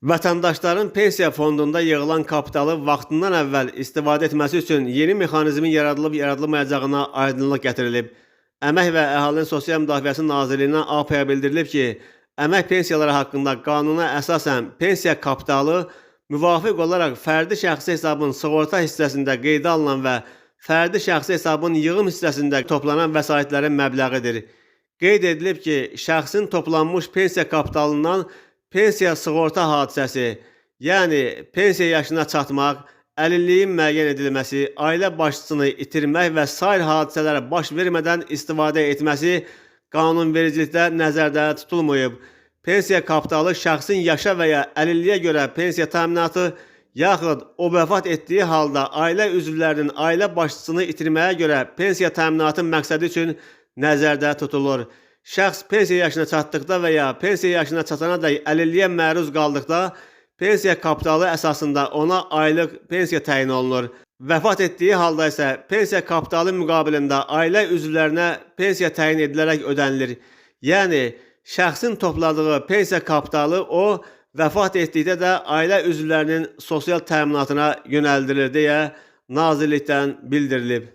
Vətəndaşların pensiya fondunda yığılan kapitalı vaxtından əvvəl istifadə etməsi üçün yeni mexanizmin yaradılıb yaradılmayacağına aydınlıq gətirilib. Əmək və Əhalinin Sosial Müdafiəsi Nazirliyindən APA bildirilib ki, əmək pensiyaları haqqında qanuna əsasən pensiya kapitalı müvafiq olaraq fərdi şəxsi hesabın sığorta hissəsində qeydə alınan və fərdi şəxsi hesabın yığım hissəsində toplanan vəsaitlərin məbləğidir. Qeyd edilib ki, şəxsin toplanmış pensiya kapitalından pensiya sığorta hadisəsi, yəni pensiya yaşına çatmaq, əlilliyin müəyyən edilməsi, ailə başçısını itirmək və sair hadisələr baş vermədən istifadə etməsi qanunvericilikdə nəzərdə tutulmayıb. Pensiya kapitalı şəxsin yaşa və ya əlilliyə görə pensiya təminatı, yaxud o vəfat etdiyi halda ailə üzvlərinin ailə başçısını itirməyə görə pensiya təminatı məqsədi üçün nəzərdə tutulur. Şəxs pensiya yaşına çatdıqda və ya pensiya yaşına çatana dək əlilliyə məruz qaldıqda pensiya kapitalı əsasında ona aylıq pensiya təyin olunur. Vəfat etdiyi halda isə pensiya kapitalı müqabilində ailə üzvlərinə pensiya təyin edilərək ödənilir. Yəni şəxsin topladığı pensiya kapitalı o vəfat etdikdə də ailə üzvlərinin sosial təminatına yönəldilir deyə nazirlikdən bildirilib.